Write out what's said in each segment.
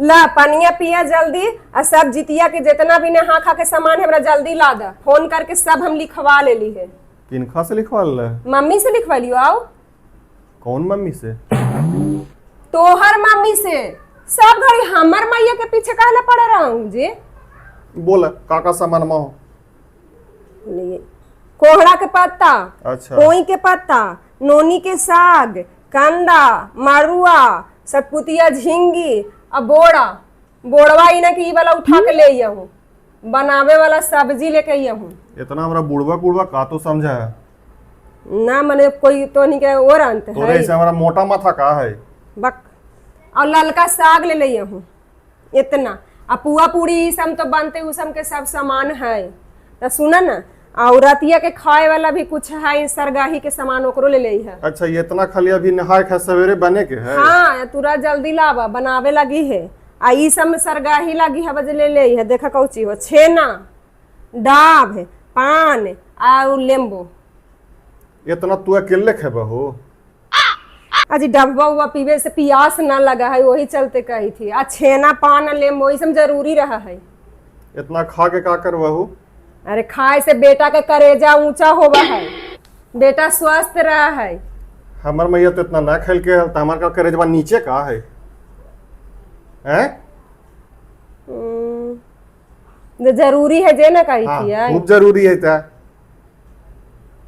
ला पनिया पिया जल्दी आ सब जितिया के जितना भी नहा खा के सामान है हमरा जल्दी ला दा। फोन करके सब हम लिखवा लेली है। किनखा से लिखवा ले? मम्मी से लिखवा लियो। आओ। कौन मम्मी से? तोहर मम्मी से। सब घड़ी हमर मैया के पीछे कहला पड़ रहा हूँ जी। बोला काका सामान में हो? कोहड़ा के पत्ता। अच्छा। कोई के पत्ता, नोनी के साग, कंदा, मरुआ, सतपुतिया झिंगी आ बोड़ा। बोड़वा इना कि ई वाला उठा के ले आऊँ, बनावे वाला सब्जी लेके आऊँ। इतना हमरा बुढ़वा कुड़वा का तो समझा है। ना मने कोई तो नहीं के और अंत तोरे है। ऐसे हमारा मोटा माथा का है। बक और ललका साग ले ले हूँ इतना आ पुआ पूरी ई सब तो बनते उ सब के सब सामान है। तो सुना ना, और रतिया के खाए वाला भी कुछ है, सरगाही के सामान ओकरो ले ले है। अच्छा, ये इतना खाली अभी नहाए खाए सवेरे बने के है? हाँ, तुरा जल्दी लावा, बनावे लगी है। आ ई सब में सरगाही लगी है बजे ले ले है। देखा कौची हो, छेना, डाब, पान और लेम्बो। इतना तू अकेले खेबे हो? अजी डब्बा उब्बा पीवे से प्यास ना लगा है, वही चलते कही थी। आ छेना, पान आ लेम्बो ई सब जरूरी रहा है। इतना खा के का करबहू? अरे खाए से बेटा के करेजा ऊंचा होवा है, बेटा स्वस्थ रहा है। हमर मैया तो इतना ना खेल के हल त हमर का करेजवा नीचे का है हैं? जे जरूरी है जे ना कही हाँ, थी आई। खूब जरूरी है। ता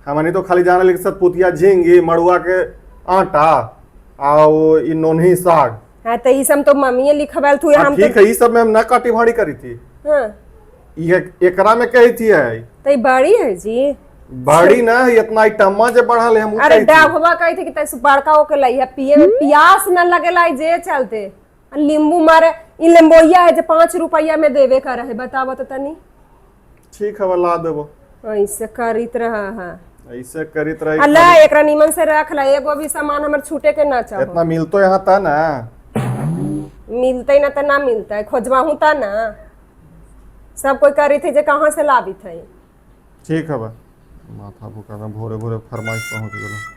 हमनी तो खाली जाने लगे सतपुतिया झिंगी, मड़ुआ के आटा आ वो ई नोन्ही साग। हाँ, तो ई सब तो मम्मी लिखवाल थी। हाँ, हम ठीक तो है, ई सब में हम ना काटी भाड़ी करी थी। हाँ। ये एकरा में कही थी है। तो ई बड़ी है जी। बड़ी ना है, इतना आइटमा जे बढ़ल है हम उ अरे कही थी। डबवा कही थी कि तैसे बड़का होके लाई है, पिए में प्यास न लगेला जे चलते। आ नींबू मारे ई नींबोइया है जे 5 रुपया में देवे कर है, बतावो तो तनी। ठीक है, ला देबो। ऐसे करित रहा है। ऐसे करित रही। अल्लाह एकरा नीमन से रख ला, एगो भी सामान हमर छूटे के ना चाहो। इतना मिलतो यहाँ ता ना। मिलते ना तो ना मिलता है, खोजवाहू ता ना। सब कोई करी थी जे कहाँ से लाबी थे। ठीक है बा, माथा भूखा में भोरे भोरे फरमाइश पहुंच गेलो।